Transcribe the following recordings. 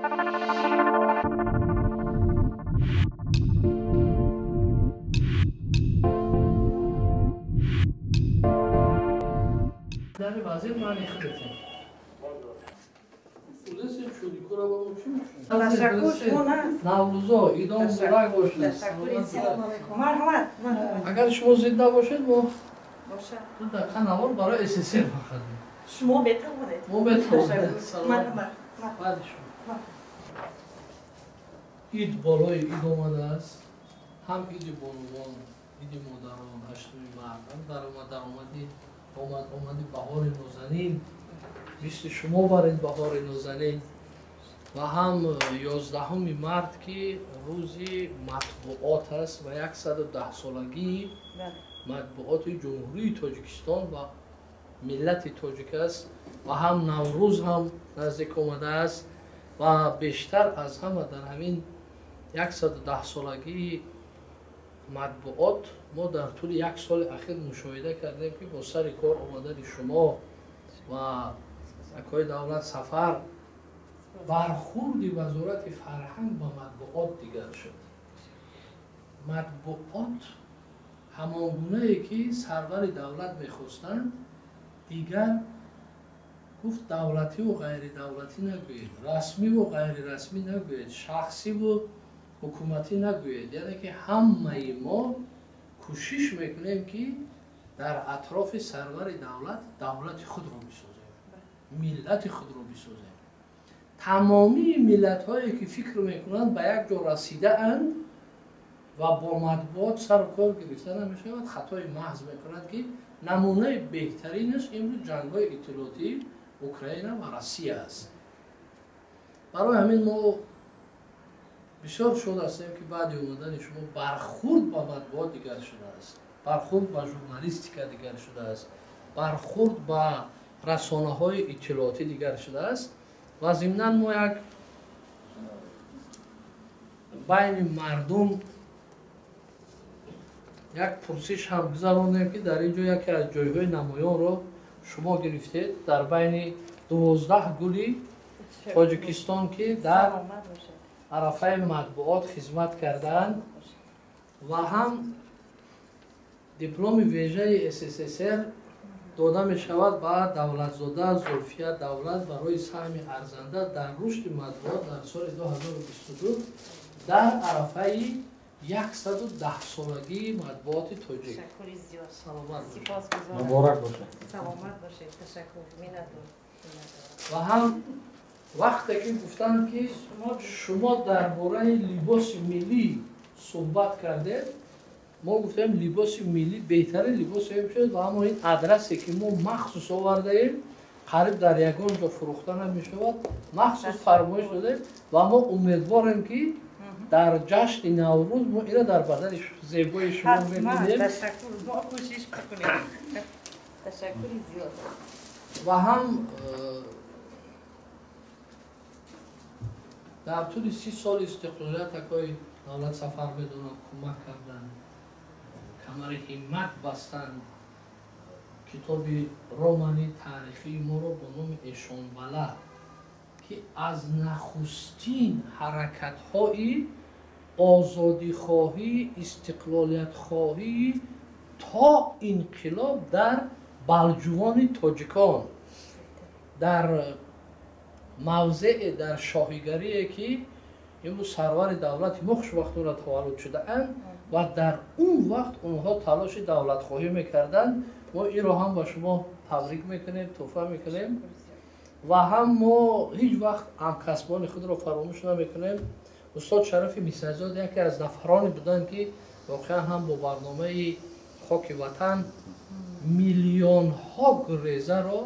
Наврӯзо идон муборак бошед. Агар шумо зид набошед, мо ду дақиқа навор барои СССР фақат. Шумо метавонед. Мо метавонем. Баъди шумо. Ид болои ид омадааст. Ҳам иди бонувон, иди модарон, 8 март, ҳам даромади омади баҳори нозанин. Мисли шумо бар ин баҳори нозанин. Ва ҳам 11 март, ки рӯзи матбуот аст ва 110-солагии матбуоти Ҷумҳурии Тоҷикистон ва миллати тоҷик аст, ва ҳам Наврӯз ҳам наздик омадааст ва бештар аз ҳама дар ҳамин 110-солагии матбуот мо дар тӯли як соли ахир мушоҳида кардем, ки бо сари кор омадани шумо ва акои Давлат Сафар бархурди Вазорати фарҳанг ба матбуот дигар шуд. Матбуот ҳамон гунае ки сарвари давлат мехостанд, дигар гуфт давлативу ғайридавлатӣ нагӯед, расмиву ғайрирасмӣ нагӯед, шахсиву ҳукуматӣ нагӯед. Яъне ки ҳамаи мо кӯшиш мекунем, ки дар атрофи сарвари давлат давлати худро бисозем, миллати худро бисозем. Тамомии миллатҳое ки фикр мекунанд ба як ҷо расидаанд ва бо матбуот сару кор гирифта намешавад, хатои маҳз мекунанд, ки намунаи беҳтаринаш имрӯз ҷангҳои иттилоотии Украина ва Россия аст. Барои ҳамин мо бисёр шод ҳастем, ки баъди омадани шумо бархурд ба матбуот дигар шудааст, бархурд ба журналистика дигар шудааст, бархурд ба расонаҳои иттилоотӣ дигар шудааст. Ва зимнан мо як байни мардум як пурсиш ҳам гузарондем, ки дар ин ҷо яке аз ҷойҳои намоёнро шумо гирифтед дар байни 12 гули Тоҷикистон, ки дар арафаи матбуот хизмат кардаанд, ва ҳам дипломи вежаи СССР дода мешавад ба Давлатзода Зулфия Давлат барои саҳми арзанда дар рушди матбуот дар соли 2022 дар арафаи 110-солагии матбуоти тоҷик. Ташаккури зиёд. Саломат бошед. Муборак бошед. Саломат бошед. Ташаккур. Миннатдор. Ва ҳам вақте ки гуфтанд, ки шумо дар бораи либоси миллӣ суҳбат кардед, мо гуфтем либоси миллӣ беҳтарин либосе мешавад, ва аммо ин адрасе ки мо махсус овардаем, қариб дар ягон ҷо фурӯхта намешавад, махсус фармоиш додем ва мо умедворем, ки дар ҷашни Наврӯз мо инро дар бадани зебои шумо мебинем. Ташаккур, мо кӯшиш мекунем. Ташаккури зиёд. Ва ҳам дар тӯли 30 соли истиқлолият акои Давлат Сафар медонам кӯмак карданд, камари ҳиммат бастанд, китоби романи таърихии моро бо номи Эшонбала, ки аз нахустин ҳаракатҳои озодихоҳӣ, истиқлолиятхоҳӣ то инқилоб дар балҷувони тоҷикон, дар мавзеъе, дар шоҳигарие, ки имрӯз сарвари давлати мо хушбахтона таваллуд шудаанд ва дар он вақт онҳо талоши давлатхоҳӣ мекарданд. Мо инро ҳам ба шумо табрик мекунем, тӯҳфа мекунем ва ҳам мо ҳеҷ вақт ҳамкасбони худро фаромӯш намекунем. Устод Шарафи Мисрзод яке аз нафароне буданд, ки воқеан ҳам бо барномаи Хоки Ватан миллионҳо гурезаро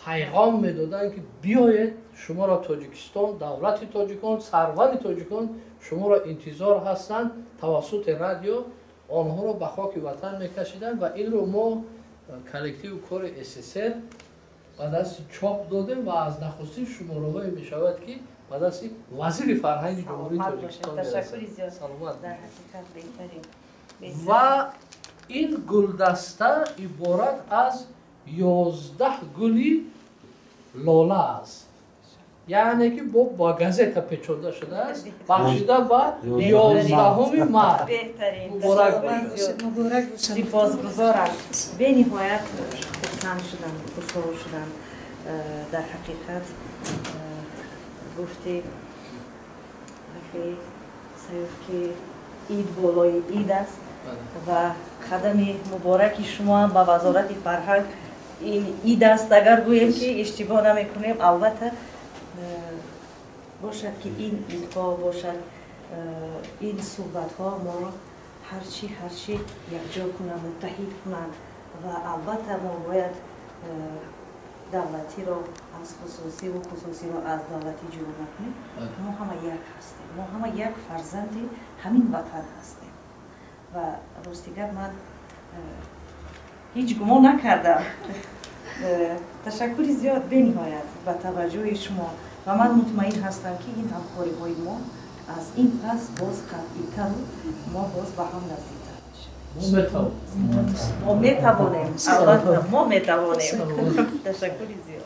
пайғом медоданд, ки биёед, шуморо Тоҷикистон, давлати тоҷикон, сарвари тоҷикон шуморо интизор ҳастанд. Тавассути радио онҳоро ба хоки ватан мекашиданд ва инро мо коллективи кори СССР ба дасти чоп додем ва аз нахустин шумораҳое мешавад, ки ба дасти вазири фарҳанги Ҷумҳурии Тоҷикистон мерасад. Саломат. Ва ин гулдаста иборат аз 11 гули лола аст. Яъне ки бо ба газета печонда шудааст, бахшида ба 11-уми март. Беҳтарин. Муборак. Муборак бошад. Сипосгузорам, бениҳоят хурсанд шудам, хушҳол шудам. Дар ҳақиқат, гуфти акаи Саёф, ки ид болои ид аст ва қадами мубораки шумо ҳам ба Вазорати фарҳанг ин ид аст, агар гӯем, ки иштибоҳ намекунем. Албатта, бошад, ки ин идҳо бошад, ин суҳбатҳо моро ҳарчи якҷо кунанд, муттаҳид кунанд. Ва албатта мо бояд давлатиро аз хусусиву хусусиро аз давлатӣ ҷудо накунем. Мо ҳама як ҳастем, мо ҳама як фарзанди ҳамин ватан ҳастем. Ва рости гап, ман ҳеҷ гумон накардам. Ташаккури зиёд бениҳоят ба таваҷҷӯҳи шумо ва ман мутмаин ҳастам, ки ин ҳамкориҳои мо аз ин пас боз қатъитару мо боз ба ҳам наздиктар мешавем. Мо метавонем. Мо метавонем, албатта, мо метавонем. Ташаккури зиёд.